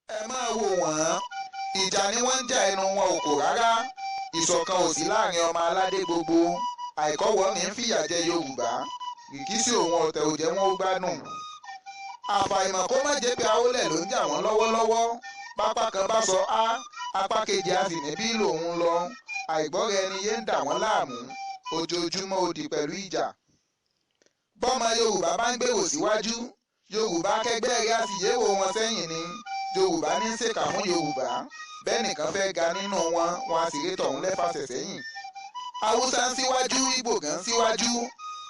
Ẹ máa wò wọ́n, ìjà ni wọ́n ń jà, ẹnu wọn ò kò rárá. Ìṣọ̀kan ò sí láàrin ọmọ aládé gbogbo. Àìkọ́wọ̀ọ́rìn ń fìyà jẹ Yorùbá. Rìkíṣí òun ọ̀tẹ̀ ò jẹ́ wọn ó gbádùn. Àfàìmọ̀ kó má jẹ́ pé Awólẹ̀ ló ń jà wọ́n lọ́wọ́lọ́wọ́. Pápá kan bá sọ á, apá kejì á sì ní bí lòun lọ. Àìgbọ́ra ẹni yé ń dà wọ́n láàmú. Ojoojúmọ́ odi pẹ̀lú ìjà. Bọ́mọ Yorùbá bá ń gbèrò síwájú, Yorùbá akẹgbẹ́ rẹ̀ á sì yéwò wọn sẹ́yìn ni. Yorùbá ní í ṣèkà fún Yorùbá. Bẹ́ẹ̀ nìkan fẹ́ ga nínú wọn, wọn á sì rí tọ̀hún lẹ́fàṣẹ̀ sẹ́yìn. Haúsá ń síwájú, Ìgbò gan síwájú.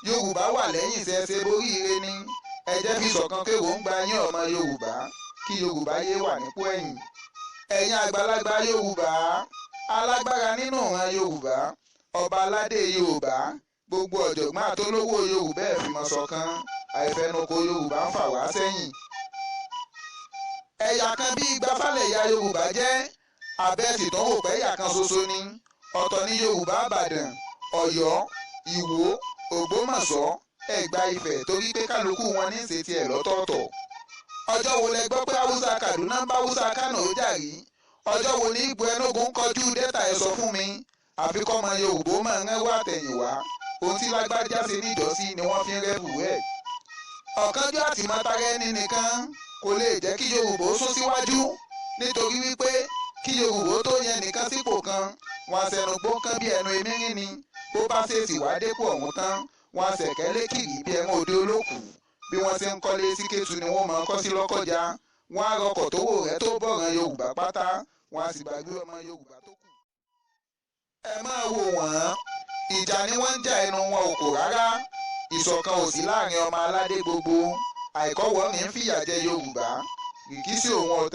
Yorùbá wà lẹ́yìn ṣẹ̀ṣẹ̀ borí ire ni. Ẹ jẹ́ fi ṣọ̀kan kéwò ń gba yín ọmọ Yorùbá, kí Yorùbá yé wà nípò ẹ̀yìn. Ẹ̀yin àgbàlagbà Yorùbá, alágbára nínú ìran Yorùbá, ọba aládé Yorùbá, gbogbo ọ̀jọ̀gbọ́n àtolówó Yorùbá, ẹ̀ fìmọ̀ ṣọ̀kan. Àìfẹnukò Yorùbá ń fà wá sẹ́yìn. Ẹ̀yà kan bí igba fálẹ̀ ya Yorùbá jẹ́, àbẹ́sì tó ń wò pé ẹ̀yà kan ṣoṣo ni. Ọ̀tọ̀ ní Yorùbá Ìbàdàn, Ọ̀yọ́, Ìwó, Ògbómọ̀ṣọ́, Ẹ̀gbá, Ifẹ̀, torí pé kálukú wọn ní í ṣe tiẹ̀ lọ́tọ̀ọ̀tọ̀. Ọjọ́ wo lẹ gbọ́ pé Haúsá Kaduna ń bá Haúsá Kánò jà rí? Ọjọ́ wo ní Ìgbò Enugu ń kọjú Delta? Ẹ sọ fún mi. Àfi kọ́mọ Yorùbá máa ń rẹ́wọ́ àtẹ̀yìnwá. Ohun tí lágbájá ṣe níjọ́sí ni wọ́n fi ń rẹ́bù ẹ̀. Ọ̀kánjúà àtìmọ́tara ẹni nìkan kò lè jẹ́ kí Yorùbá ó sún síwájú, nítorí wípé kí Yorùbá tó yẹn nìkan sípò kan, wọn àṣẹnu gbóǹkan bí ẹnu emírín ni. Bó bá ṣèèṣì wá dépò ọ̀hún tán, wọn àṣẹkẹ́ lékìrì bí ẹran òde olókùú. Bí wọ́n ṣe ń kọ́lé sí Kétu ni wọ́n máa kọ́ sí Lọ́kọ́jà. Wọ́n á rọkọ̀ tó wò rẹ́ tó bọ̀ràn Yorùbá pátá, wọ́n á sì gbàgbé ọmọ Yorùbá tó kù. Ẹ máa wò wọ́n, ìjà ni wọ́n ń jà, ẹnu wọn ò kò rárá. Ìṣọ̀kan ò sí láàrin ọmọ aládé gbogbo. Àìkọ́wọ̀ọ́rìn ń fìyà jẹ Yorùbá. Rìkíṣí òun ọ̀tẹ̀